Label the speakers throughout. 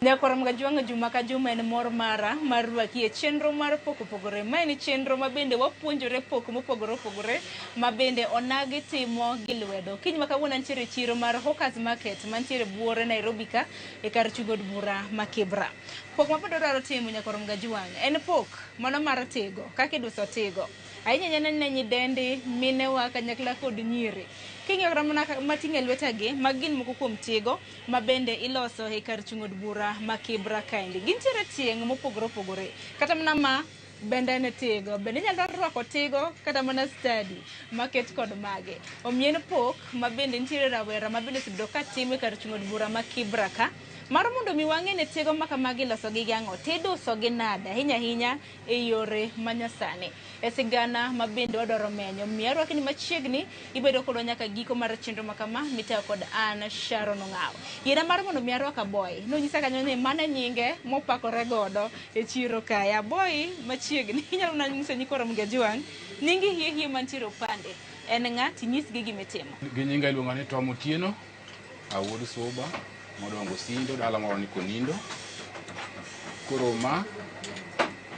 Speaker 1: Nyakwar Mgajwang' juma ka juma en mor mara mar rwaki e chenro mar pok opogore. Ma en chenro ma bende wapuonjore pok mopogore opogore ma bende onagi timo gi lwedo. Kiny ma kawuono antiere e chiro mar Hawkers Market mantiere buore Nairobi ka e kar chung' od bura ma Kibra. Pok ma pod wadwaro timo Nyakwar Mgajwang' en pok mano mar tigo, kaka iduso tigo. Ahinya ahinya ne nyidendi, minewa kanyakla kod nyiri. King'iyo kata mana mating'o e lwetagi, magi gin moko kuom tigo ma bende iloso e kar chung' od bura ma Kibra kaendi. Gintiere tieng' mopogore opogore. Kata mana ma bende en tigo. Bende inyalo rwako tigo kata mana stadi maket kod mage. Omiyo en pok ma bende nitiere rawera ma bende osebedo ka timo e kar chung' od bura ma Kibra ka. Mar mondo mi wang'e ni tigo ma kamagi iloso gi gang'o, tiduso gi nade ahinya ahinya e yore manyasani. E sigana ma bende wadwaro menyo. Omiyo arwaki ni machiegni ibedo kodwa nyaka giko mar chenro ma kama mitayo kod an Sharon Ong'awo. Yiena mar mondo mi arwak Aboy. Nonyisa kanyo ni mano e nyinge mopakore godo e chiro kae. Aboy machiegni inyalo mana nyiso nyikwa Ramogi Ajwang' nyingi hie hie mantiere opande en ng'a tinyisgi gima itimo.
Speaker 2: Gi nyinga iluonga ni Tom Otieno. Awuod Suba modongo Sindo, dala moro ni Konindo. Koro ma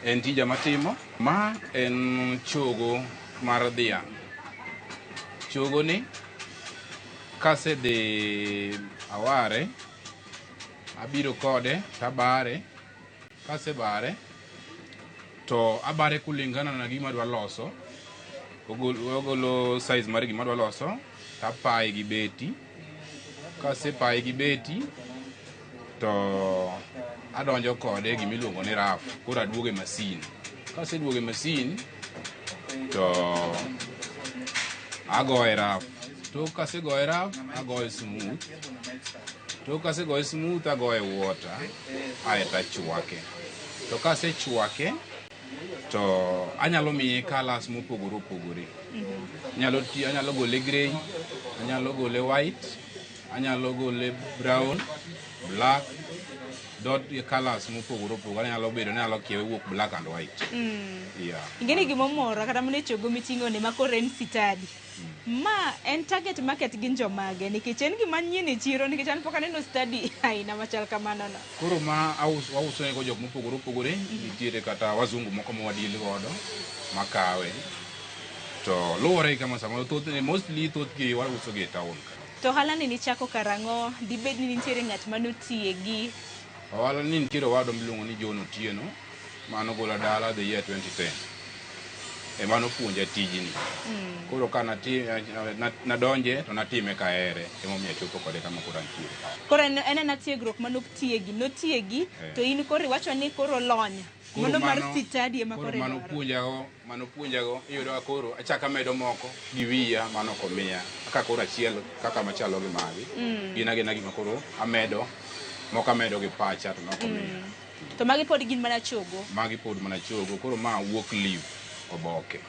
Speaker 2: en tija matimo. Ma en chogo mar dhiang'. Chogo ni kasedhi aware, abiro kode tabare. Kasebare to abare kulingana na gima adwa loso. Ogolo size mar gima adwa loso tapaye gi beti. Kasepaye gi beti to adonjo kode e gima iluongo ni raf. Koro aduogo e masin. Kaseduogo e masin to agoye raf. Tok kasegoye raf, agoye smooth. Tok kasegoye smooth, agoye water aeto achwake. To kasechwake to anyalo miye colours mopogore opogore. Anyalo ti, anyalo gole grey, anyalo gole white, anyalo gole brown, black, dot colours mopogore opogore. Anyalo bedo ni anyalo kiewe wuok black and white. Yeah.
Speaker 1: Ing'eni gimomora kata mana e chogo miting'o ni ma koro en sitadi. Ma en target market gin jomage nikech en gima nyien e chiro nikech an pok aneno study aina machal kamano no.
Speaker 2: Koro ma wauso nego jok mopogore opogore, nitiere kata wazungu moko ma wadil godo makawe. To luwore gi kama samoro thothne, mostly thothgi wauso gi e town ka.
Speaker 1: To ohala ni nichako karang'o? Dibed ni nitiere ng'at manotiegi?
Speaker 2: Ohala ni nitiere owadwa miluongo ni John Otieno manogola dala the year 2010. Ema nopuonja tijni. Koro ka nadonje to natime kahere emomiyo achopo kode kama koro antiere.
Speaker 1: Koro en ena tiegruok manotiegi, notiegi to in koro iwacho ni koro lony. Mano mar sitadi ema koro
Speaker 2: mano
Speaker 1: idwaro.
Speaker 2: puonjago, mano puonjago iyudo ka koro achako amedo moko gi wiya mano ok omiya. Kaka koro achiel kaka machalo gi magi. Gin agina gima koro amedo, moko amedo gi pacha to moko omiya.
Speaker 1: To magi pod gin mana chogo.
Speaker 2: Magi pod mana chogo, koro ma wuok leaf, oboke.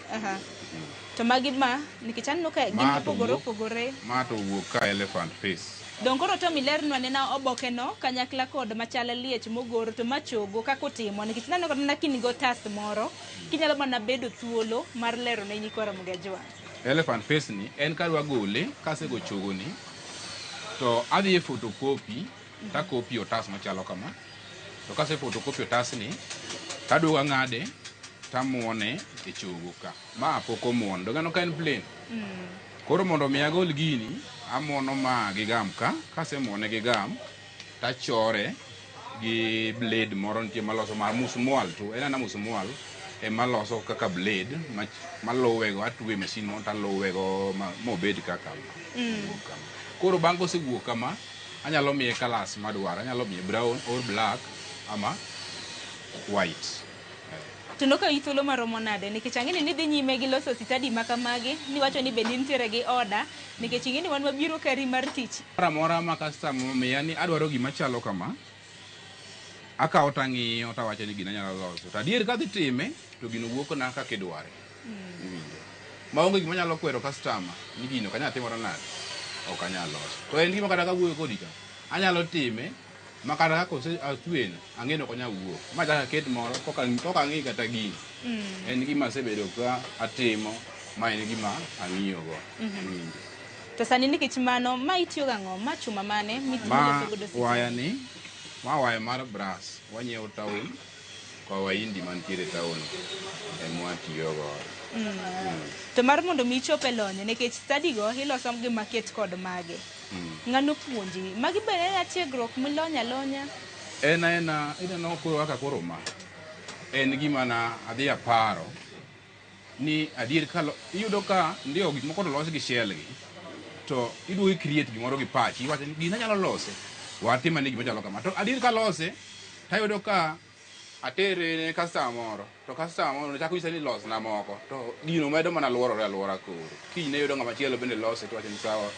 Speaker 1: To magi ma, nikech aneno ka gin mopogore opogore.
Speaker 2: Ma to wuok ka elephant face.
Speaker 1: Dong koro Tom ilernwa nena oboke no kanyakla kod machal liech mogor to ma chogo kaka otimo nikech naneno kata mana kin go tas moro kinyalo mana bedo thuolo mar lero ne nyikwa Ramogi Ajwang'.
Speaker 2: Elephant face ni en kadwa gole kasego chogo ni to adhi e photocopy to akopy otas machalo kama. To kase photocopy otasni to aduogo ang'ade to amuone e chogo ka. Ma pok omuon. Donge aneno ka en plain? Koro mondo mi agol gini, amuono ma gi gam ka, kasemuone gi gam to achore gi blade moro nitie maloso mar musmwal to en ana musmwal ema loso kaka blade maluwe go, atwe e masin moro taluwe go mobed kaka kama. Koro bang' kosewuok kama, anyalo miye colours madwaro, anyalo miye brown or black ama white.
Speaker 1: To nokawi thuolo maromo nade? Nikech ang'e ni nidhi nyime gi loso sitadi ma kamagi, niwacho ni bende intiere gi order, nikech ing'e ni wan wabiro kari mar tich.
Speaker 2: Moro amora ma customer omiya ni adwaro gima chalo kama, akawo tang'iyo tawacho ni gino anyalo loso. To adier kadhi time, to gino wuok na kaka idware. Iwinjo? Maonge gima anyalo kwero customer ni gino ok anyal timore nade, ok anyal loso. To en gima kata kawuoyo kodi ka, anyalo time ma kata kaka ose atweno, ang'e ni ok onyal wuok. Ma chak aket moro koka ang'i kata gini. En gima asebedo ka atimo, ma en gima ang'iyo go. Iwinjo?
Speaker 1: To sani nikech mano, ma itiyo gang'o? Ma chuma mane
Speaker 2: Ma
Speaker 1: miloso godo sitadi?
Speaker 2: waya ni Ma waya mar brass wanyiewo town kwa waindi mantiere town ema watiyo godo.
Speaker 1: To mar mondo mi ichop e lony nikech study go iloso gi maket kod mage. Ng'ano puonji? Magi bende en tiegruok milonyo alonya?
Speaker 2: En aena ineno koro kaka koro ma en gima na adhi aparo ni adier ka iyudo ka ndio gik moko to los gi shell gi to iduogo i create gimoro gi pachi iwacho ni gini anyalo lose watim ane gima chalo kama to adier kalose tayudo ka atere ne customer moro to customer moro chako nyisa ni losna moko to gino medo mana luorore aluora koro kinyne iyudo ng'ama chielo bende lose to wacho ni sawa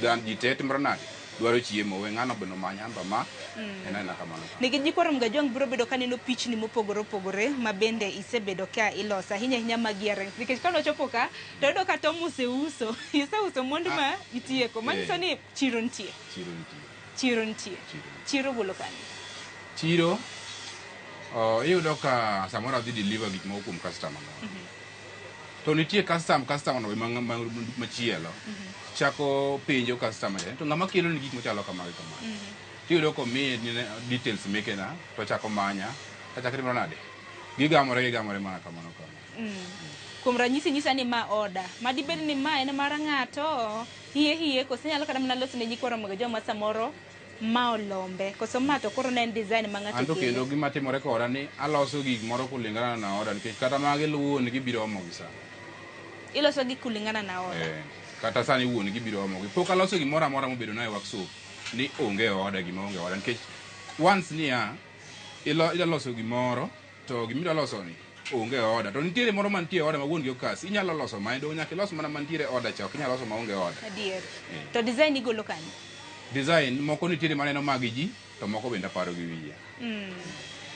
Speaker 2: dhan ji te timore nade dwaro chiemo we ng'ano bende omany hamba ma en aena kamano.
Speaker 1: Nikech nyikwa Ramogi Ajwang' biro bedo kaneno pichni mopogore opogore ma bende isebedo ka iloso ahinya ahinya mag earrings nikech kane ochopo ka to oyudo ka Tom oseuso iseuso mwandu ma itieko manyiso ni chiro nitie.
Speaker 2: Chiro nitie.
Speaker 1: Chiro nitie.
Speaker 2: Chiro nitie.
Speaker 1: Chiro golo kanye?
Speaker 2: Chiro iyudo ka samoro adhi deliver gik moko kuom customer moro. To nitie customer no machielo chako penjo customer to ng'ama kelo ni gik machalo kamagi kamagi. Tiyudo komiye details mekena to chako manya tachako timo nade gigamore mana kamano kamano.
Speaker 1: Kuom ranyisi nyisa ni ma order ma dibed ni ma en mar ng'ato hie hie koso inyalo kata mana loso ne nyikwa Ramogi Ajwang' ma samoro ma olombe koso ma to koro ne en design ma ng'ato
Speaker 2: Anto
Speaker 1: kelo.
Speaker 2: kendo gima timore koda ni aloso gik moro kulingana na order nikech kata magi wuon gi biro omo gi sani.
Speaker 1: Iloso gi kulingana na order.
Speaker 2: Kata sani wuon gi biro omo gi. Pok aloso gimoro amora mobedo na e workshop ni onge order gima onge order nikech once niya ilo loso gimoro to gimidwa loso ni onge order to nitiere moro mantie order ma wuon gi okasi inyalo loso ma en nyaka ilos mana mantiere order cha ok inyal loso maonge order.
Speaker 1: Adier. To design igolo kanye?
Speaker 2: Design moko nitiere maneno mag ji to moko bende aparo gi wiya.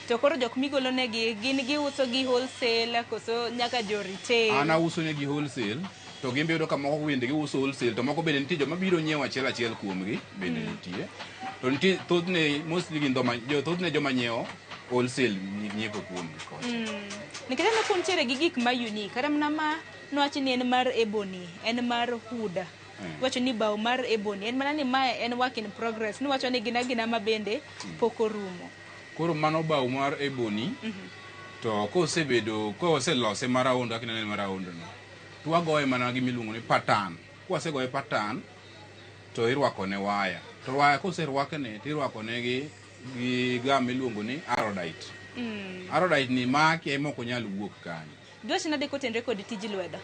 Speaker 1: To koro jok migolo negi gin giuso gi wholesale koso nyaka jo retail?
Speaker 2: An auso negi wholesale to gin be iyudo ka moko bende giuso wholesale to moko bende nitie joma biro nyiewo achiel achiel kuomgi bende nitie. To nitie thothne mostly gin thothne joma nyiewo wholesale nyiepo kuomgi kocha.
Speaker 1: Nikech aneno kuntiere gi gik ma unique kata mana ma nowach ni en mar ebony en mar huda. Iwacho ni bao mar ebony en mana ni mae en work in progress niwacho ni gin agina ma bende pok orumo.
Speaker 2: Koro mano bao mar ebony to kosebedo koselose ma round kaka inene ma round no to wagoye mana gimiluongo ni pattern. Kwasegoye pattern to irwako ne waya. To waya koserwakne to irwako ne gi gam miluongo ni arrowite. Arrowite ni make mok onyal wuok kanyo.
Speaker 1: Dwach nade kotenore kod tij lwedo?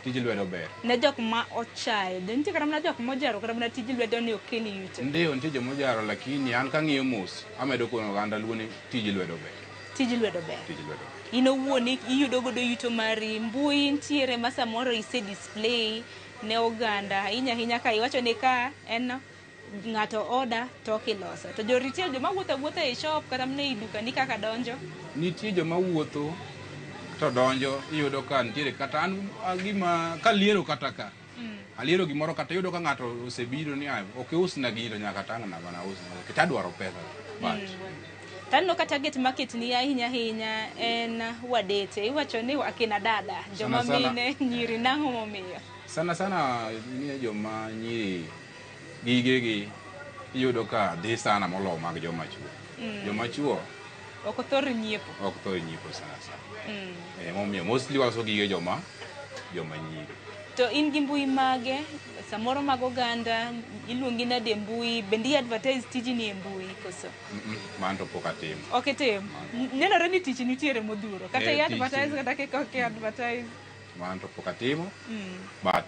Speaker 2: Tij lwedo ber.
Speaker 1: Ne jok ma ochayo, nitie kata mana jok mojaro kata mana tij lwedo ni ok kel yuto.
Speaker 2: Ndio nitie joma ojaro lakini an kang'iyo mos amedo kono oganda luo ni tij lwedo ber.
Speaker 1: Tij lwedo ber.
Speaker 2: Tij lwedo ber.
Speaker 1: In owuon iyudo godo yuto mari, mbui nitiere ma samoro ise display ne oganda ahinya ahinya ka iwacho ni ka en ng'ato order to ok iloso. To jo retail joma wuotho awuotha e shop kata mana ei dukani kaka donjo.
Speaker 2: Nitie joma wuotho to donjo iyudo ka nitiere kata an gima kaliero kata ka. Aliero gimoro kata iyudo ka ng'ato osebiro ni ok iusna gini to nyaka tang'na mana usna nikech adwaro pesa. But
Speaker 1: Taneno ka target market ni ahinya ahinya en wadete. Iwacho ni akina dada, joma mine, nyiri nang'o momiyo?
Speaker 2: Sana sana ni joma nyiri gigegi iyudo ka dhi sana moloyo mag joma chuo. Joma chuo
Speaker 1: ok thor nyiepo.
Speaker 2: Ok thor nyiepo sana sana. Momiyo mostly waloso gige joma nyiri.
Speaker 1: To in gi mbui mage, samoro mag oganda, iluongi nade e mbui, bende i advertise tijni e mbui koso?
Speaker 2: Mano to pok atimo.
Speaker 1: Ok itim? Nenore ni tich nitiere modhuro. Kata i advertise kata kik ok i advertise.
Speaker 2: Mano to pok atimo. But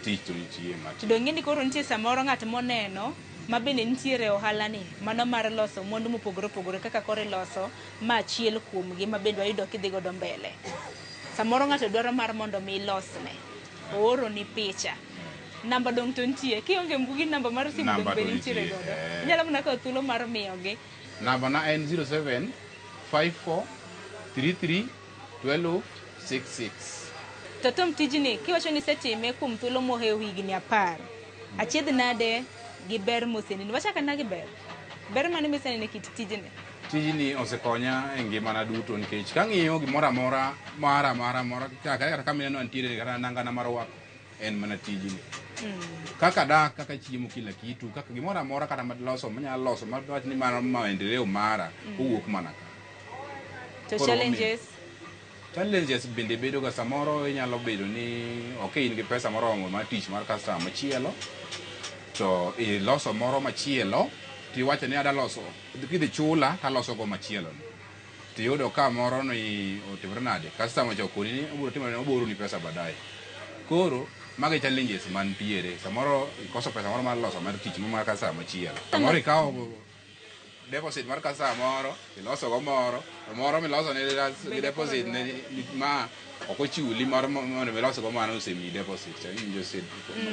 Speaker 2: tich to nitie matimo.
Speaker 1: To dong' ing'e ni koro nitie samoro ng'at moneno ma bende nitiere ohala ni, mano mar loso mwandu mopogore opogore kaka koro iloso ma achiel kuomgi ma bende wayudo kidhi godo mbele. Samoro ng'ato dwaro mar mondo mi ilosne. Ooro ni picha. Namba dong' to nitie. Kionge mbui namba mar simu dong' be nitiere godo. Inyalo mana kawo thuolo mar miyogi.
Speaker 2: Namba na en 07 54 33 12 66.
Speaker 1: To Tom tijni kiwacho ni isetime kuom thuolo mohewo higni 10. Achiedh nade gi ber moseneni. Wachak ana gi ber. Ber mane miseneno e kit tijni?
Speaker 2: Tijni osekonya e ngimana duto nikech kang'iyo gimoro amora mara mara mora chakre kata kama ineno antiere kata nangana mar rwako en mana tijni. Kaka dak, kaka chiemo, kila kitu, kaka gimoro amora kata maloso manyalo loso mawach ni mano maendeleo mara owuok mana ka.
Speaker 1: To
Speaker 2: Koro
Speaker 1: challenges?
Speaker 2: Challenges bende bedo ga samoro inyalo bedo ni ok in gi pesa moromo mar tich mar customer machielo, to iloso moro machielo tiwacho ni ada loso kidhi chula taloso go machielo ni tiyudo ka moro ni otimore nade, customer cha okoni ni obiro timo obiro oroni pesa baadaye. Koro mago e challenges mantiere. Samoro ikoso pesa moro mar loso mar tich mar customer machielo, samoro ikawo deposit mar customer moro iloso go moro, to moro miloso ne gi deposit ne ma ok ochuli mar mondo milos go mano osemiyi deposit. To iwinjo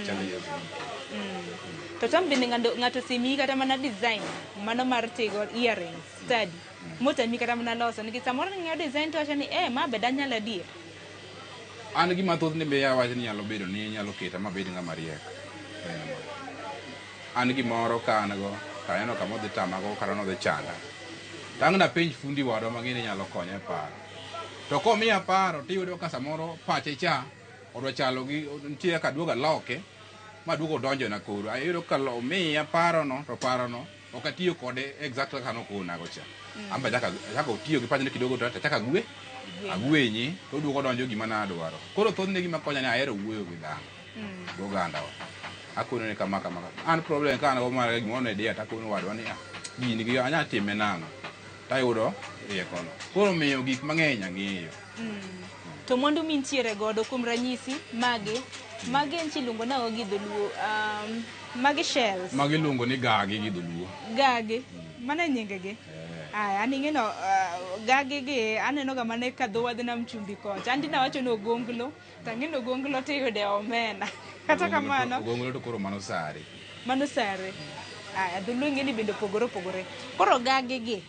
Speaker 2: challenges mantie.
Speaker 1: To tam bende ng'ato osemiyi kata mana design mano mar tigo earrings study motami kata mana loso, nikech samoro ng'iyo design to wacho ni ma be danyal adier.
Speaker 2: An gima thothne be awach ni nyalo bedo ni nyalo keta mabed ng'ama riek. En ma. An gimoro ka an go to aneno kama odhi tamago kata nodhi chanda, to ang' napenj fundi wadwa mang'e ni nyalo konya e paro. To komiya paro tiyudo ka samoro pache cha odwa chalo gi nitie kaka aduogo aloke maduogo odonjona. Koro ayudo ka omiya parono to parono ok atiyo kode exactly kaka nokonago cha. An be achako tiyo gi pachno kidogo to achako agwenye to oduogo odonjo gima nadwaro. Koro thothne gima konya ni ahero wuoyo gi dhano, gi ogandawa. Akono ni kama kama kama. An problem ka an go mar gimoro ne diya takono wadwa ni, "Ah, gini gi anya time nang'o?" Tayudo riekono. Koro miyo gik mang'eny ang'eyo.
Speaker 1: To mwandu mintiere godo, kuom ranyisi magi en chiluongo nang'o gi dholuo? Magi shells?
Speaker 2: Magi iluongo ni gagi gi dholuo.
Speaker 1: Gagi mano e nying gi? Aya, an ing'eno gagi gi aneno ga mana ka dho wadh nam chumbi kocha. An dina wacho ni ogonglo, to ang'e ni ogonglo tiyude omena. Kata kamano,
Speaker 2: Ogonglo to koro mano sare.
Speaker 1: Mano sare. Aya, dholuo ing'e ni bende opogore opogore. Koro gagi gi,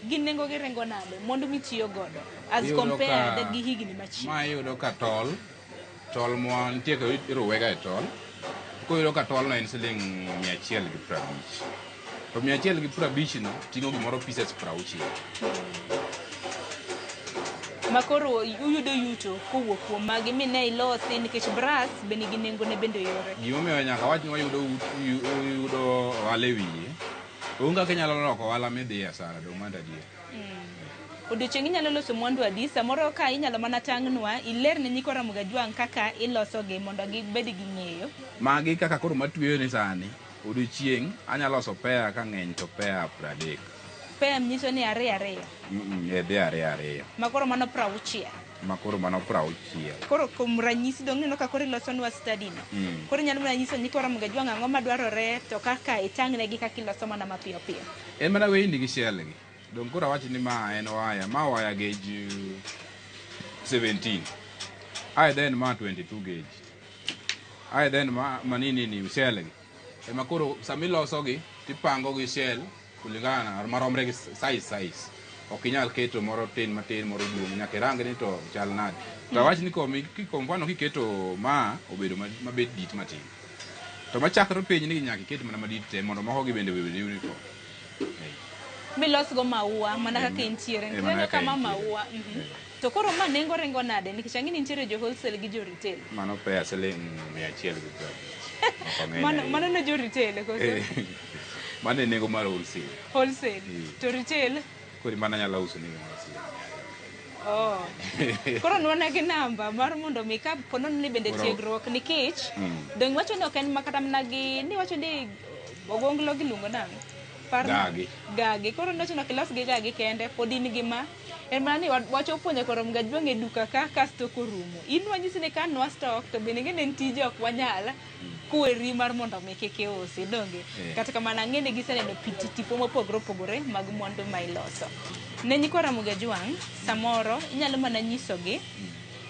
Speaker 1: gin nengo gi ringo nade? Mwandu mitiyo godo as
Speaker 2: Iyudo
Speaker 1: compared
Speaker 2: ka
Speaker 1: gi higni machien.
Speaker 2: Ma iyudo ka tol mwa nitie ka iruwe ga e tol. Koro iyudo ka tol no en siling 150. To 150 no ting'o gimoro pieces 60.
Speaker 1: Ma koro uyudo yuto kowuok kuom magi mine ilosi, nikech brass be nigi nengo ne bende yore.
Speaker 2: Gimomiyo nyaka wach ni wayudo yudo ohala e wiye, onge kaka inyalo loko ohala midhi hasara dong' mano adier.
Speaker 1: Odiochieng' inyalo loso mwandu adi? Samoro ka inyalo mana tang'nwa, iler ne nyikwa Ramogi Ajwang' kaka ilosogi mondo gibed gi ng'eyo.
Speaker 2: Magi kaka koro matweyo ni sani, odiochieng' anyalo loso pair ka ng'eny to pair 30.
Speaker 1: Pair nyiso ni ariyo ariyo.
Speaker 2: E dhi ariyo ariyo.
Speaker 1: Ma koro mano 60.
Speaker 2: Ma koro mano 60.
Speaker 1: Koro kuom ranyisi dong' ineno ka koro ilosonwa study no. Koro inyalo mana nyiso nyikwa Ramogi Ajwang' ang'o madwarore to kaka itang'negi kaka iloso mana mapiyo piyo.
Speaker 2: En mana weyni gi shell gi. Dong' koro awach ni ma en waya, ma waya gauge 17. Ae then ma 22 gauge. Ae then ma manini ni shell gi. Ema koro samiloso gi tipango gi shell kulingana na maromre gi size size. Ok inyal keto moro tin matin moro duong', nyaka irang ni to chal nade. To awach ni komi kwa mfano kiketo ma obedo mabet dit matin. To machakre piny ni nyaka iket mana madit te mondo moko gi bende obed uniform.
Speaker 1: Milos go maua mana kaka entiere.
Speaker 2: Mana
Speaker 1: Ineno
Speaker 2: kaka
Speaker 1: kama
Speaker 2: entiere.
Speaker 1: maua. To koro ma nengo ringo nade? Nikech ang'e ni nitiere jo wholesale gi jo retail.
Speaker 2: Mano pair siling 150. Ok ong'eny
Speaker 1: Mano
Speaker 2: ahinya.
Speaker 1: mano ne jo retail koso?
Speaker 2: Mano e nengo mar wholesale.
Speaker 1: Wholesale. To retail?
Speaker 2: Koro mano anyalo uso ni gimoro siling 200.
Speaker 1: Oh. Koro nwana gi namba mar mondo mi ka po nono ni bende tiegruok nikech dong wacho ni ok en makata mana gi ni wacho ni ogonglo giluongo nang'o?
Speaker 2: Gagi.
Speaker 1: Gagi. Koro niwacho ni ok ilos gi gagi kende, pod in gi ma. En mana ni wacho puonjo koro Ramogi e duka ka kasto korumo. In wanyisi ni ka nwa stock to bende ing'e ni en tije ok wanyal kweri mar mondo mi kik iusi, donge? Kata kamano ang'e ni giseneno tipo mopogore opogore mag mwandu ma iloso. Ne nyikwa Ramogi Ajwang', samoro inyalo mana nyisogi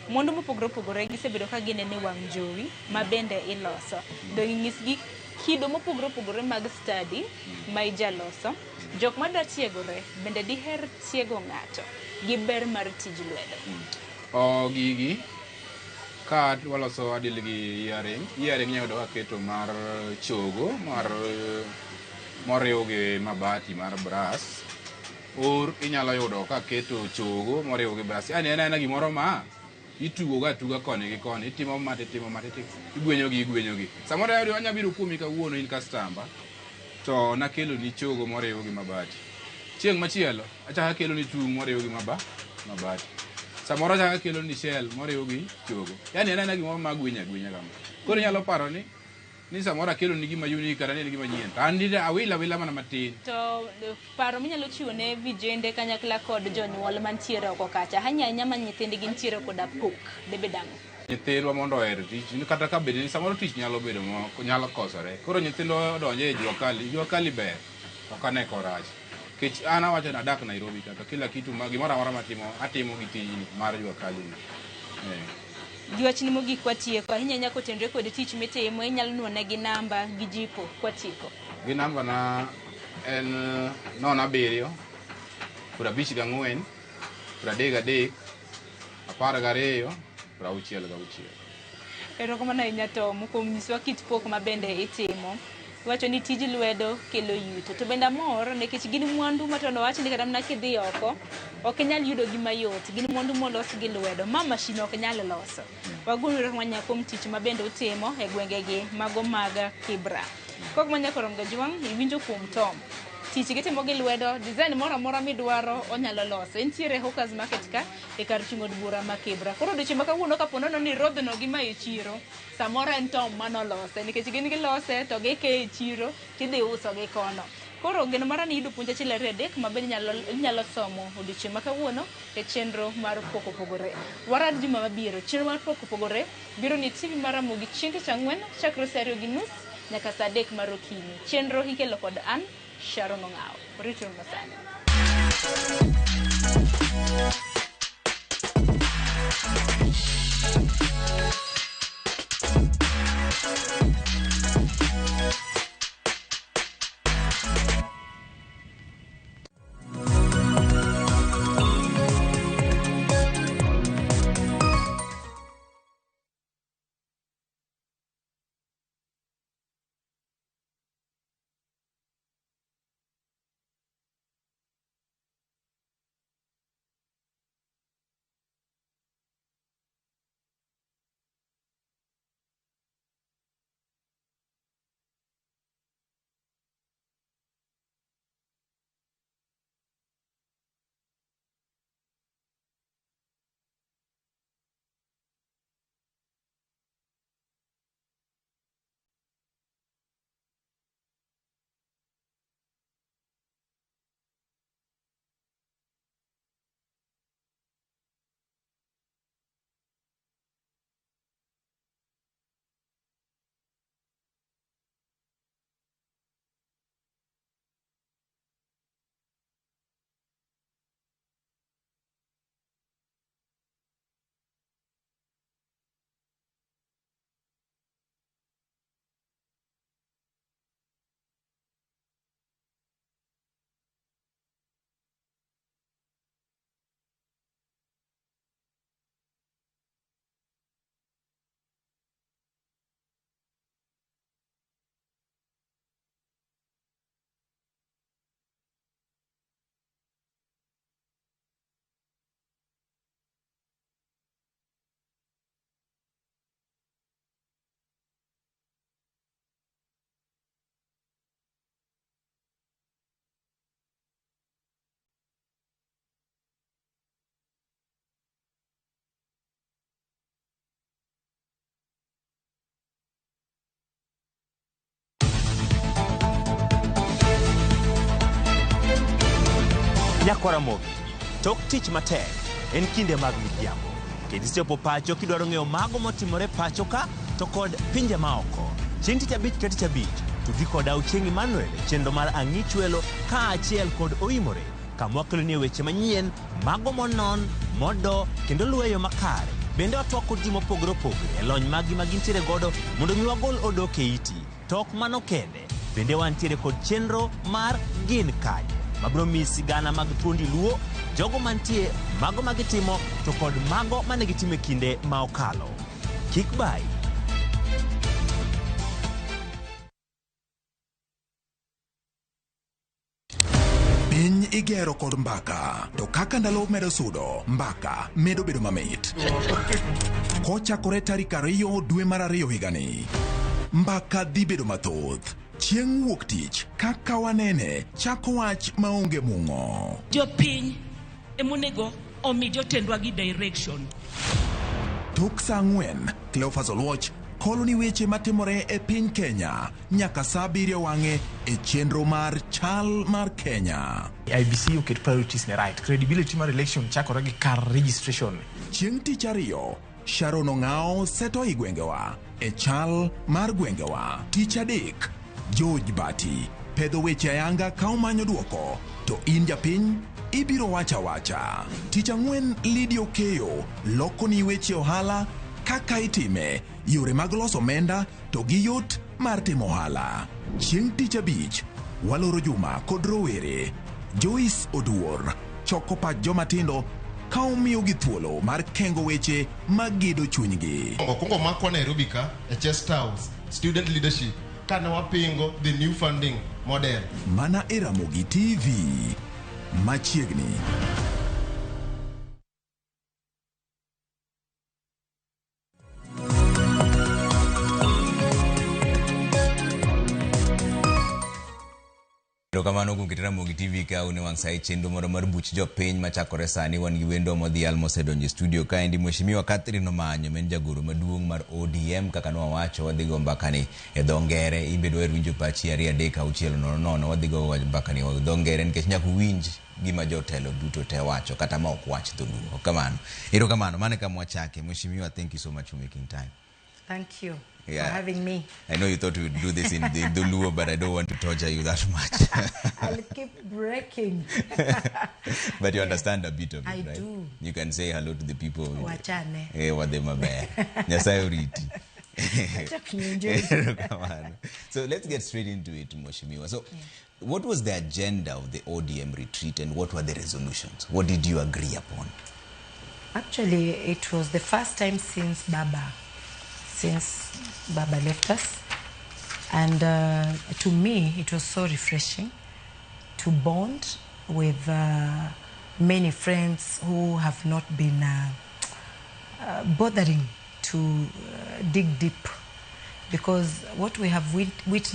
Speaker 1: mwandu mopogore opogore gisebedo ka gineno e wang' jowi ma bende iloso. Dong inyisgi kido mopogore opogore mag study ma ijaloso. Jok madwa tiegore bende diher tiego ng'ato gi ber mar tij lwedo.
Speaker 2: O gigi ka waloso adil gi earring, earring inyalo yudo kaketo mar chogo mar moriw gi mabati mar brass, or inyalo yudo kaketo chogo moriw gi brass. Yani en aena gimoro ma Itugo ga atuga koni gi koni, itimo ma titimo ma titimo, igwenyo gi igwenyo gi. Samoro anya biro kuomi kawuono in kastamba, to nakelo ni chogo moriw gi mabati. Chieng' machielo, achako akelo ni tung' moriw gi mabati. Samoro achako akelo ni shell moriw gi chogo. Yani en aena gimoro ma gwenya agwenya kama. Koro inyalo paro ni samoro akelo ni gima unique kata ni en gima nyien. To an awilo awila mana matin.
Speaker 1: To paro minyalo chiwo ne vijende kanyakla kod jonyuol mantiere oko kacha, ahinya ahinya ma nyithindgi nitiere koda pok, debed ang'o?
Speaker 2: Nyithindwa mondo oher tich, kata ka bed ni samoro tich nyalo bedo nyalo kosore. Koro nyithindwa odonje e jua kali, jua kali ber, ok ane korach. Nikech an awacho ni adak Nairobi kata kila kitu ma gimoro amora matimo atimo gi tijni mar jua kali ni.
Speaker 1: Giwachni mogik kwatieko, ahinya ahinya kotenore kod tich mitimo, inyalo nuone gi namba gi jipo kwatieko.
Speaker 2: Gi namba na en 07 54 33 12 66.
Speaker 1: Erokamano ahinya Tom kuom nyisowa kit pok ma bende itimo. Iwacho ni tij lwedo kelo yuto. To bende amor nikech gin mwandu ma to nowach ni kata mana kidhi oko, ok inyal yudo gi mayot. Gin mwandu molos gi lwedo ma mashin ok nyal loso. Waguru erokamano kuom tich ma bende utimo e gwengegi mago mag Kibra. Kok manya korom gajwang' iwinjo kuom Tom. Tich gitimo gi lwedo, design moro amora midwaro onyalo loso. Entiere Hawkers Market ka e kar chung' od bura ma Kibra. Koro odiochieng' ma kawuono kapo nono ni rodhno gi ma e chiro, samoro en Tom manolose nikech gin gilose to gikeye e chiro tidhi uso gi kono. Koro geno mara ni iyudo puonj achiel ariyo adek ma bende inyalo somo odiochieng' ma kawuono e chenro mar Pok Opogore. Warad juma mabiro, chenro mar Pok Opogore biro ni TV mar Ramogi chieng' tich ang'wen chakre saa 2:30 nyaka saa 3 mar okinyi. Chenro ikelo kod an Sharon Ong'awo. Rituru masani.
Speaker 3: Nyakwara Ramogi, tok tich matek en kinde mag midhiambo. Kendo isechopo pacho kidwaro ng'eyo mago motimore pacho ka to kod pinje maoko. Chieng' tich abich ka tich abich, tudri koda Ochieng' Emmanuel e chenro mar Ang'ichwelo kaachiel kod Oimore kama wakeloni weche manyien, mago monon, modo kendo luwo e yo makare. Bende watwak kod ji mopogore opogore e lony maggi ma gintiere godo mondo mi wagol odok e iti. To ok mano kende, bende wantiere kod chenro mar Gin Kanye mabiro miyi sigana mag thuondi Luo, jogo mantie, mago ma gitimo to kod mago mane gitimo e kinde ma okalo. Kik bayi.
Speaker 4: Piny igero kod mbaka, to kaka ndalo medo sudo, mbaka medo bedo mamit. Kochakore tarik 2 dwe mar 2 higani, mbaka dhi bedo mathoth. Chieng' wuok tich, kaka wanene, chako wach maonge mung'o.
Speaker 5: Jopiny emonego omi jotendwa gi direction.
Speaker 4: Tok saa 4, Cleophas Oluoch kolo ni weche matimore e piny Kenya nyaka saa 7 wang'e e chenro mar Chal mar Kenya.
Speaker 6: IBC oket priorities ne right. Credibility mar election chakore gi kar registration.
Speaker 4: Chieng' tich ariyo, Sharon Ong'ao seto i gwengewa e chal mar gwengewa. Tich adek, George Bati pedho weche ayanga ka omanyo duoko, to in japiny ibiro wacha wacha. Tich ang'wen, Lydia Okeyo loko ni weche ohala kaka itime, yore mag loso omenda to gi yot mar timo ohala. Chieng' tich abich, waloro juma kod rowere. Joyce Oduor choko pach joma tindo ka omiyogi thuolo mar kengo weche magedo chunygi.
Speaker 7: Okwongo makwa Nairobi ka e Chest House student leadership kane wapingo the new funding model.
Speaker 4: Mana e Ramogi TV machiegni.
Speaker 8: Erokamano kuom keto Ramogi TV ka un e wang' sa e chenro moro mar buch jopiny machakore sani. Wan gi wendo modhial mosedonjo e studio kaendi, Mheshimiwa Catherine Omanyo, ma en jagoro maduong' mar ODM. Kaka nwawacho, wadhi go mbakani e dho ngere. In be dwaher winjo pachi 2 3 6 0 0. Wadhi go mbakani e dho ngere nikech nyaka uwinj gima jotelo duto te wacho kata ma ok wach dholuo. Kamano. Erokamano, mano e kama wachake. Mheshimiwa, thank you so much for making time.
Speaker 9: Thank you for having me.
Speaker 8: I know you thought we would do this in the Dholuo, but I don't want to torture you that much.
Speaker 9: I'll keep breaking.
Speaker 8: But you understand a bit of it,
Speaker 9: I
Speaker 8: right?
Speaker 9: do.
Speaker 8: You can say hello to the people.
Speaker 9: Wachane.
Speaker 8: Wadhi maber. Nyasaye oriti. So let's get straight into it, Mheshimiwa. So what was the agenda of the ODM retreat and what were the resolutions? What did you agree upon?
Speaker 9: Actually, it was the first time since Baba left us, and to me it was so refreshing to bond with many friends who have not been bothering to dig deep, because what we have witnessed